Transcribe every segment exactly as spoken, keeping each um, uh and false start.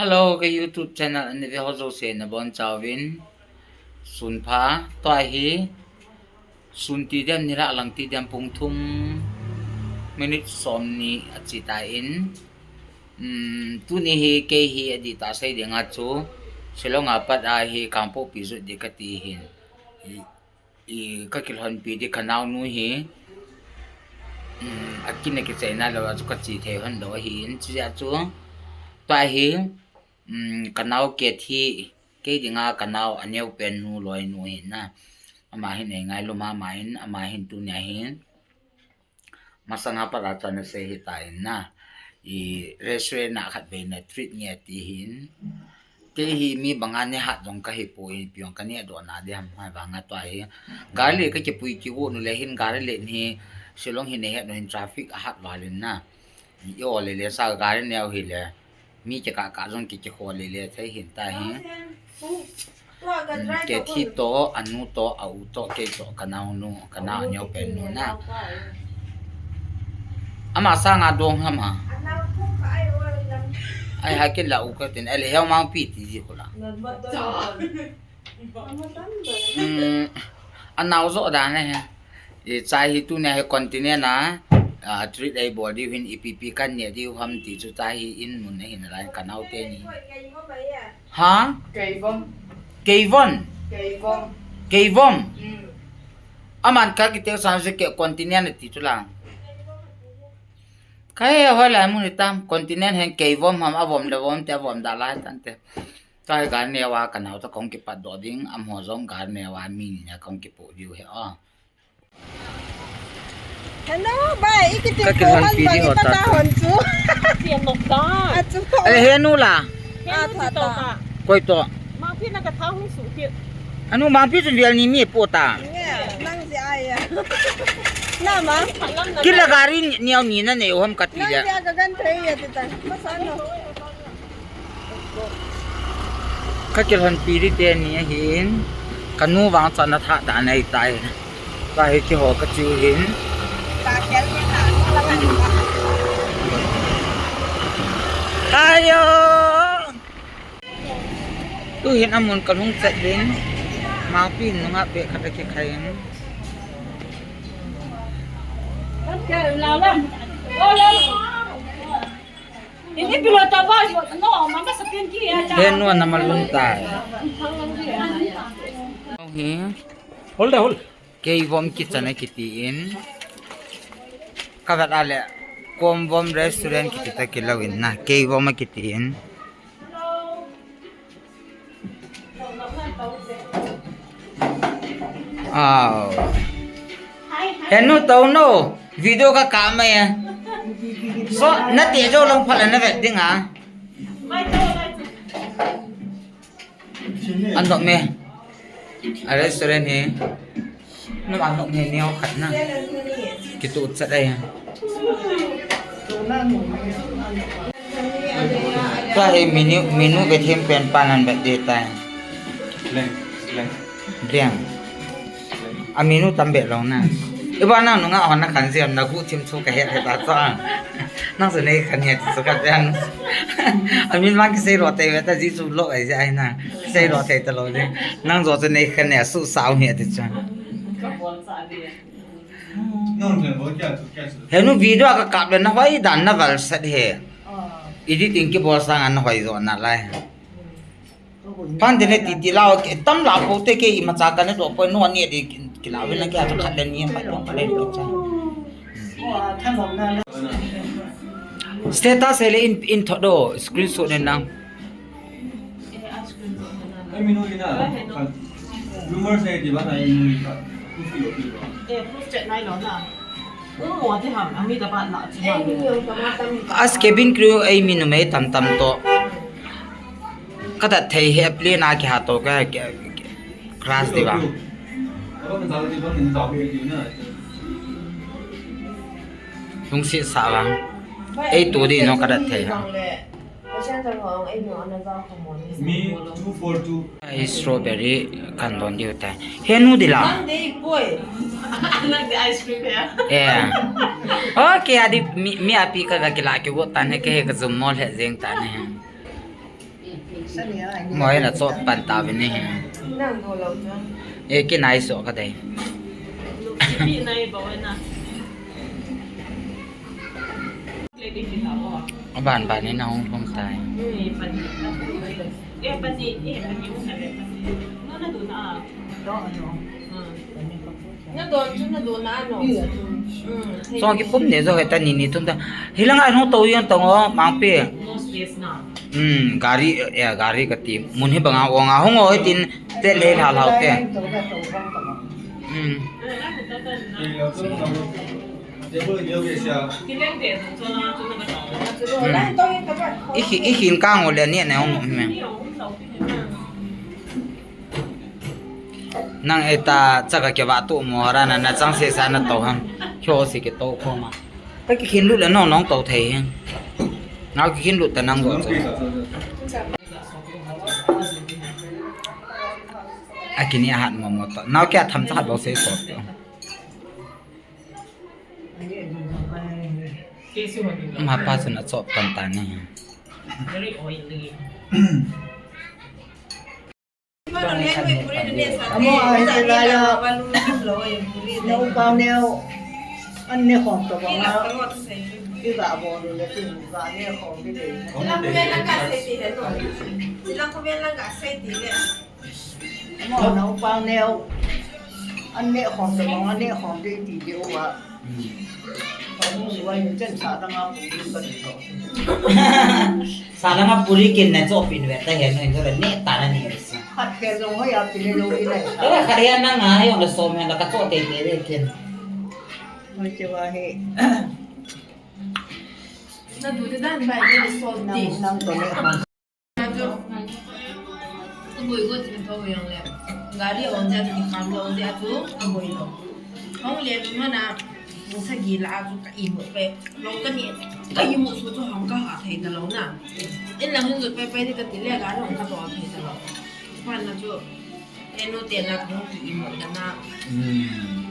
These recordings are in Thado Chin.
Hello, ka YouTube channel ana ve ho jouse nabonchauvin sunpha. Tua hi sun ti dem, nilhah lang ti dem, pung thum minute somni achi tan. Um, tuni hi kei hi adihtah sei dinga chu Shillong a pat a hi Kangpokpi jot ding kati hin. I, i, ka kilhonpi ding ka naonu hi, um, akin akichaina lou a chu kache thei hon lou ahin, chujeh a chu tua hi, um, ka nao Kethi, kei dinga ka nao aneo pen nu loinu hin na. Ama hin eingailu mama in, ama hin tunia hin masanga pat a chu ana sei hitan na. I restaurant a khatvei na treat nge ati hin. Kei hi mi banga nehat jong kahipoi, ipi jong kanehdoh na ding ham, ahivanga tua hi gari le kakipui kigot u le hin, gari le hi Shillong hi nahet u hin traffic ahat val in na. I o le le sa gari neo hile mi kikah kah jong ki, kikho le le thei hin ta hi. Kethi toh, anu toh, a-u toh, kei toh, ka naonu, ka nao aneo pen nu na. Ama sanga dong ham a. Ai, ha kila u katin, ai le heu mangpi ti ji kula. Um, anao jo dan ahi. Icha hi tunia hi continent a, ah, treat eibol diu hin ipi ipi kaneh diu ham ti chu tua hi in mun ahin lai ka nao teni. Ha? Keivom. Keivom. Keivom. Keivom. Mm. Aman kakite san se ke continent ati chu la. Kahe hoi lai mun itam continent hen keivom ham avom da vom te avom da lai tante. Tua hi gari neo a ka nao toh kahung kipatdoh ding, amaho jong gari neo a mi ni na kahung kipoh diu hi o. Hello, bai, i kiti ko hon bang i pata hon chu. Ti nok da. A chu to. Ale henu la. A tha ta. Koi toh. Mangpi na ka tha hung su ki. Anu mangpi chu vial ni mi po ta. Nge, nang ji ai ya. Na ma. Kila gari neo ni na nei u ham kati le. Nang ji a ka gan thei ya ti ta. Masa no. Ka kilhonpi ding teni ahin, ka nu vang chu ana thah dan ahitai. Tua hi keiho kache u hin. Ayo! Tu hin amun kalhung chet uvin. Mangpi in nungah beh khat akikhai in. Henu ana malun tai. Hi. Hold, hold. Keivom kitchen akiti in. Kavet a le Komvom restaurant kiti ta kilou in na. Keivom akiti in. Aw. Henu tou no. Video ka kap mai e. So, nati jo long phala na vet ding a. An dok me. A restaurant hi. Numa nok nge neo khat na. Kitu chat ai. Tua hi menu, menu ve thim pen pan an bet de tai. Blank, blank. Blank. A menu tam be long na. Iba nang nunga hon na kan ziam na gu thim chu ka het het ta cha. Nang se nei kan het chu ka bang. A min ma ki sei ro te ve ta ji chu lo ai ji ai na. Sei ro te ta lo ji. Nang jo chu nei kan ne su sau hi ati cha. Henu video ka kap le na hoi dan na val set he. Editing kibol sang an hoi jo na lai. Pan de le ti ti lao ke tam la po te ke imacha ka ne do po no ni de ki la ve na ke a khat le ni ma to ka le cha. Status he le in, in tho do screenshot ne nang. Ai, minu ina. Rumors nei ti ba na minu ina. Proof lo ti ba. Eh, proof check nai lo na. Um, mo ti ham, ami da ba la ti ba. As cabin crew ai minu mei tam tam to. Ka da thei he plane a ki ha to ka, ka, ka crash di ba. Lungsi sa ba. Ei tu di no ka da thei ha. Mi two four two. Ai strawberry kan don diu tai. Henu di la. Nang de boy. Nang de ice cream ya. Eh. Okay, adi mi, mi api ka ga kila ki go tan he ke he ka zum mol he jeng tan he. Mo hi na chop pan ta ve ni hi. E, kinai so ka dei. Aban ban ni na hung hung tai. Nadon chu nadon a no. Chong kipum ne jo heta ni ni tum ta. Hilanga hung to yang tong o mangpi. No space na. Hmm, gari, eh, gari kati. Mun hi banga ong a hung o hitin te le hal hal te. Hmm. Hmm. Ihi, ihi kang o le ni ne ong me. Nang eta chaka ke ba tu mo ra na, na chang se sa na to ham. Kyo se ke to ko ma. Ka ki khin lut le nong nong to thei hen. Nau ki khin lut ta nang go. A kini a hat mo mo to. Nau kya tham cha hat bo se so. Ma pa sun a chop tan tan ni. Very oily. Amo a hi la ya. Na upa neo. An ne khom to ba nga. Ki ga bo lu le tu ga ne khom ki de. Amo na upa neo. An ne khom to ba nga ne khom ki ti de uwa. Sa langa puri kin na cho pin ve ta he no in le ne ta na ni sa. Khat ke jong hoi a pin lo i lai sa. Khat ya na nga yo le so me la ka cho te te ve kin. Hoi che wa he. Na du te dan bai le so ti. Nang to ne khom. Kaboi go tin tho yang le. Gari on ja ti kham lo ja tu kaboi lo. Hong le tu mana. Sagi la tu ka i mo pe. Lo ka ni ka i mo su tu hong ka ha thei ta lo na. In la hin zo pe pe ni ka ti le gari hong ka to thei ta lo. Pan na tu. Enu te na tu i mo ta na. Hmm.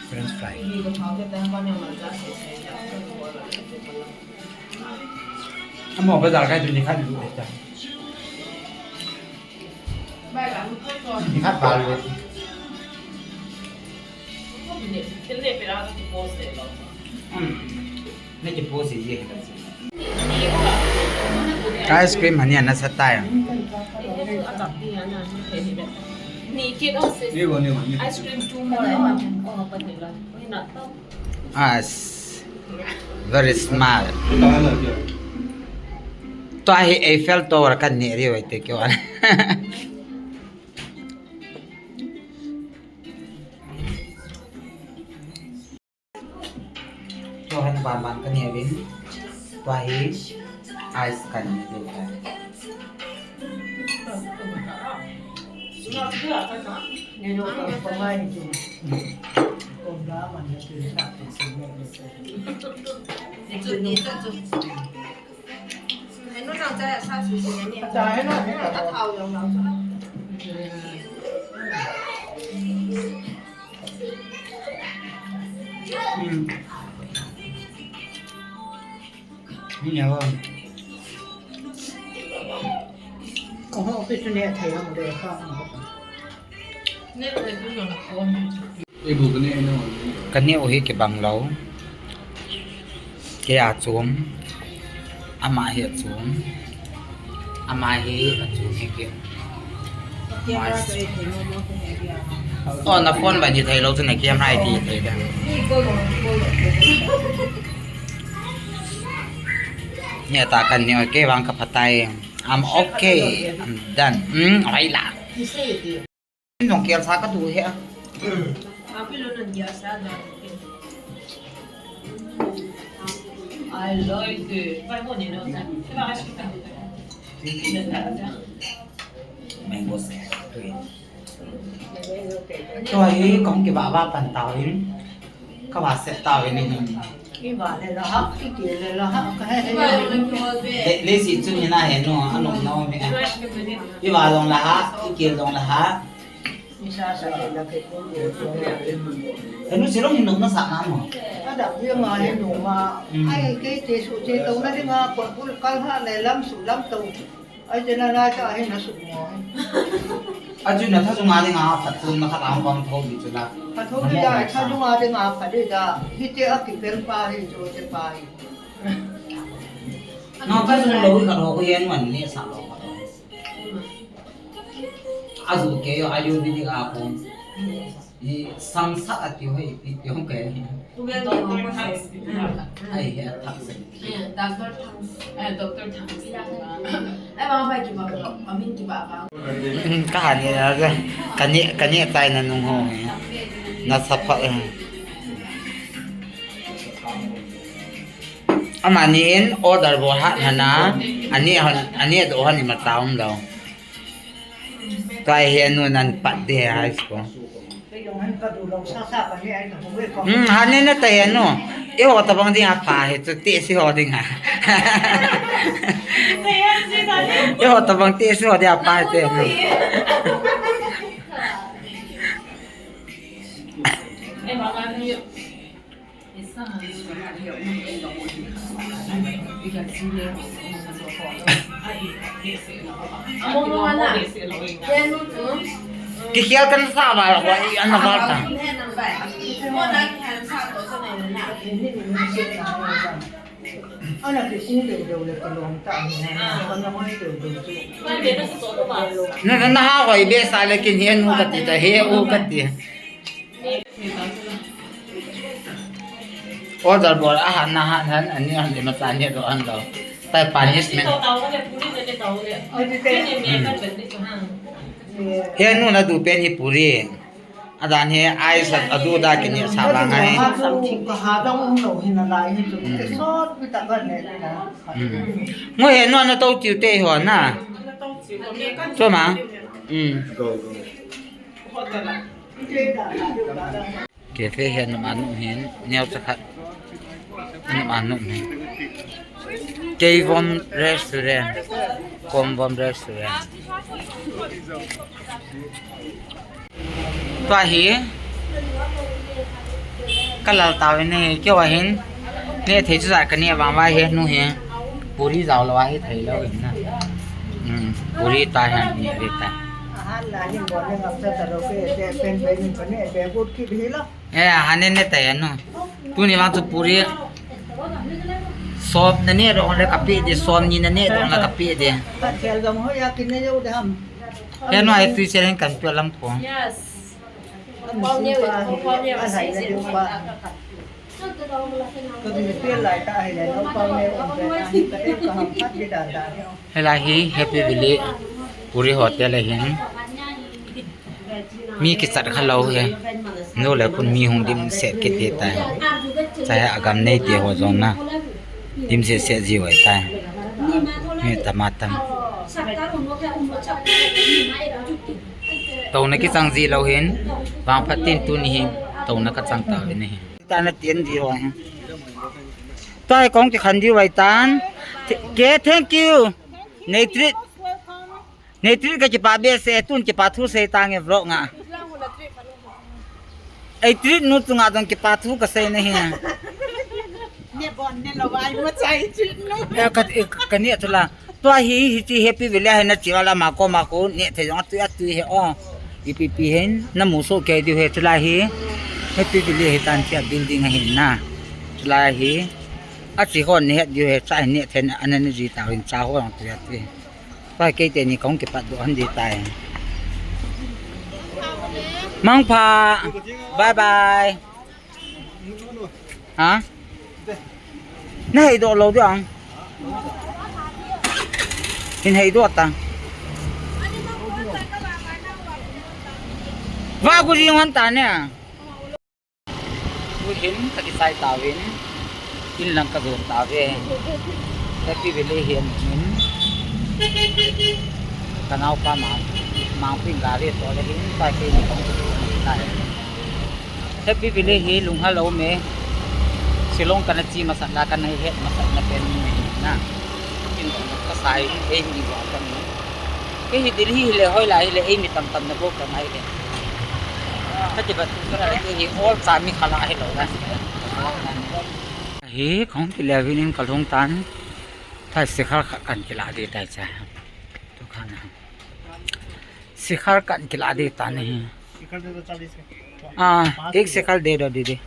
French fry. Amo bazar kai tu ni khat lu ta. Ni khat ba lu. Hmm. Ice cream hani ana sa tai. Ice cream two more. As very smart. To ahi Eiffel Tower kan ni ri wai te kyo. Tua hin ban ban ka neh uvin. Tua hi ice ka neh diu ahi. Ka neh u hi kibang lou. Kei a chom. Ama hi a chom. Ama hi a chom hi kei. Oh, na phone ba ni thei lou chu na camera hi thei da. Nia ta kan ni okay vang ka phatai. I'm okay. I'm done. Hmm, ai la. Nong kial sa ka tu he. I like it. Mango se. Tua hi kong kibah bah pan tau hin. Ka va set ta ve ni. I va le la ha, i kil le la ha, ka he he. Le, le si chu ni na he no, a nom na o me. I va long la ha, i kil long la ha. Ni sa sa le la ke ko. He nu si long ni nom na sa na mo. Dak dia ma he nu ma. Hmm. Ai, kei te su te to na dinga, ko bul kal ha le lam su lam to. Ai, te na na ta he na su mo. Aju na tha su nga dinga, phat tu na khat ang pang tho di chu la. Phat tho di da, tha su nga dinga, phat di da. Hi te a ki pel pa hi, chu te pa hi. Na tha su lo hi ka lo ko yen wan ni sa lo ka. Aju ke yo, ayu bi di ka ko. Ni samsat ati ho, ipi ti ho ke. Ai, he, thak se. Doctor Thang. Eh, Doctor Thang. Eh, bang bai ki ba, amin ki ba ba. Ka han ni na, ka ni, ka ni tai na nung ho he. Na sa pha, eh. Amani in order bol ha na na, ani han, ani do han ni ma taum lo. Tua hi anu nan pat de hai ko. Hmm, hane na ta hi anu. I ho tabang ding a pha hi chu ti si ho ding a. I ho tabang ti si ho ding a pha hi te anu. Kikhel kan sa ba la, wa i an na ba ta. Ana ki kung deu deu le ka long ta ni na, ka na hoi deu deu chu. Na, na, na ha hoi be sa le kin he nu ka ti ta, he u ka ti. Order bol a han na han han, ani han le ma sa ni do an do. Tai punishment. He nu na du pen hi puri. Adan hi ice a, adu da kini sa ba ngai. Ka ha dong um lo hin a lai hi chu. Ke sot pi ta ka ne na. Hmm. Ngo he nu na to tiu te ho na. Cho ma. Hmm. Cafe hi anam anum hin, neo chakhat. Anam anum hin. Keivom Restaurant. Komvom Restaurant. Tua hi. Ka lal tau in hi, keiho hin. Neh thei chu ja ka neh vang vai he nu hi. Puri jao lou a hi thei lou hin na. Hmm, puri ta hi neh ve ta. Eh, ha neh neh ta hi nu. Tuni vang chu puri. Som na neh dong le ka pe di, som ni na neh dong le ka pe di. He nu ai tui se len kan pe lam ko. Yes. Helai hi Happy Valley Puri Hotel ahin. Mi kichat kha lou hi. Nu le khun mi hung dimset kit ding tai. Chai agam nei te ho jong na. Dimset set ji vai tai. Mi tam a tam. Touna kichang ji lou hin. Vangphat tin tuni hin. Touna kachang tauvin ahi. Tana tien di ho. Tai kong kikhen diu vai tan. Ke, thank you. Nei treat. Nei treat ka kipah behseh, tun kipah thu sei tange vlog nga. Ei treat nu chunga jong kipah thu ka sei nahi. Ne bon ne lo vai mo chai treat nu. Eh, ka, eh, ka neh chu la. Tua hi, hiche Happy Valley hi na chi la ma ko ma ko neh thei jong atui atui he o. Ipi pi hin na mu soh kei diu he chulai hi. Happy Valley hi tan chia building ahin na. Chulai hi. Achi hon neh het diu he cha neh thei na ana neh ji ta hin cha ho jong tui atui. Tua kei teni kong kipat doh han di tai. Mangpha. Bye bye. Ha? Na hei doh lou diu ang. Hin hei doh ta. Va gu jing hon ta ne. Tuhin ka kisai tauvin. In lang ka jon tauve. Happy Valley hi amin. Ka naopa ma, Mangpin gari to le hin pa ke ni kong tai. Happy Valley hi lungha lou me. Shillong kana chi masat la kana het masat na pen ni na. Kin ka sai ei ni wa ka ni. Kei hi Delhi hi le hoilai hi le ei mi tam tam na bou ka ngai le. Ka ti ba tu ka le kei hi ol cha mi khala hi lou la. Hi, kong kile vin in kalhung tan. Thai sikhar khat kan kila di tai cha. Tu khan. Sikhar kan kila di tan hi. शिखर दे दो चालीस में। Ah, ek sikhar de do didi.